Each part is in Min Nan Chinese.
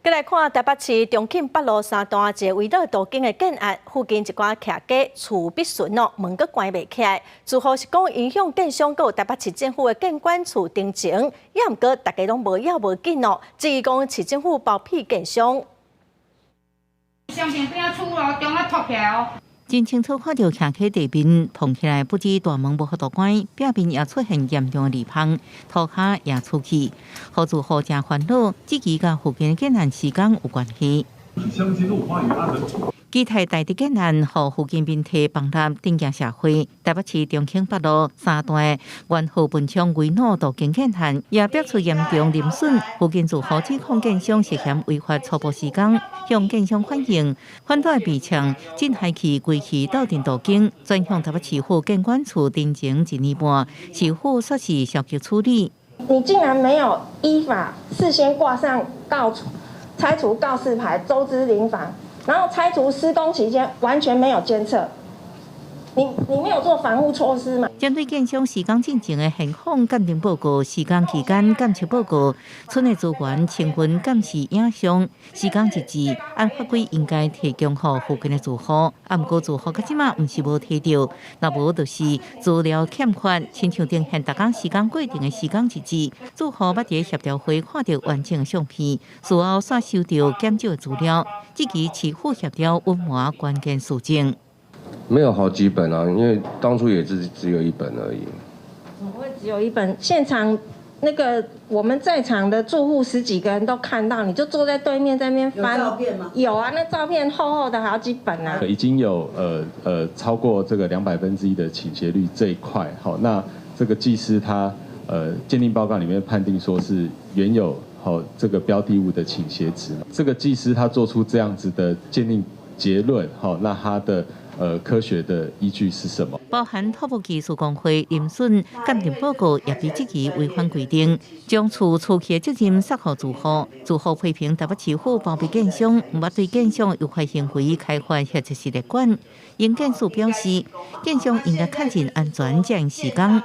閣來看台北市重慶北路三段一个危老都更的建案，附近一寡徛家厝必損哦，門閣關袂起來。住戶是講影響建商閣台北市政府的建管處澄清，也毋過大家攏無要無緊哦，質疑講市政府包庇建商。上邊邊仔厝哦，中啊凸起來哦。真清楚看著徛喺地面膨起來，不止大門無法度關，壁面也出現嚴重的裂縫，塗跤也出去，予住戶誠煩惱，質疑佮附近的建案施工有關係。基泰大地建案，予附近民宅崩塌，震驚社會。台北市重慶北路三段元和文昌危老都更建案，也逼出嚴重鄰損。附近住戶指控建商涉嫌違法粗暴施工，向建商反映，反對被嗆，震害去規氣鬥陣都更，轉向台北市府建管處澄清一年半，市府說是消極處理。你竟然沒有依法事先掛上告拆除告示牌，周知鄰房。然後拆除施工期間完全沒有監測，你沒有做防護措施嘛？針對建商施工進前的現況鑑定報告、施工期間監測報告、村的資源清分監視影像、施工日誌，按法規應該提供予附近的住戶。啊，毋過住戶到這馬毋是無提著，若無就是資料欠缺，親像呈現逐工施工過程的施工日誌，住戶捌佇協調會看著完整的相片，事後煞收著減少的資料，質疑市府協調隱瞞關鍵事證。沒有好幾本啊，因為當初也是只有一本而已。怎麼會只有一本？現場那個我們在場的住戶十幾個人都看到，你就坐在對面在那邊翻。有照片嗎？有啊，那照片厚厚的好幾本啊。已經有超過這個1/200的傾斜率這一塊，好，那這個技師他鑑定報告裡面判定說是原有好這個標的物的傾斜值。這個技師他做出這樣子的鑑定結論，好，那他的科學的依據是什麼？包含土木技術工會鄰損鑑定報告也被質疑違反規定，將厝出去的責任卸予住戶，住戶批評台北市府包庇建商，毋捌對建商違法行為開罰或者是列管。營建署表示，建商應該確認安全才會施工。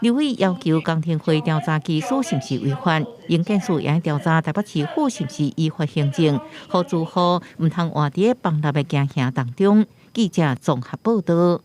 立委要求工程會調查技師是毋是違法，營建署也調查台北市府是毋是依法行政，予住戶毋通活佇崩塌的驚嚇當中。記者綜合報道。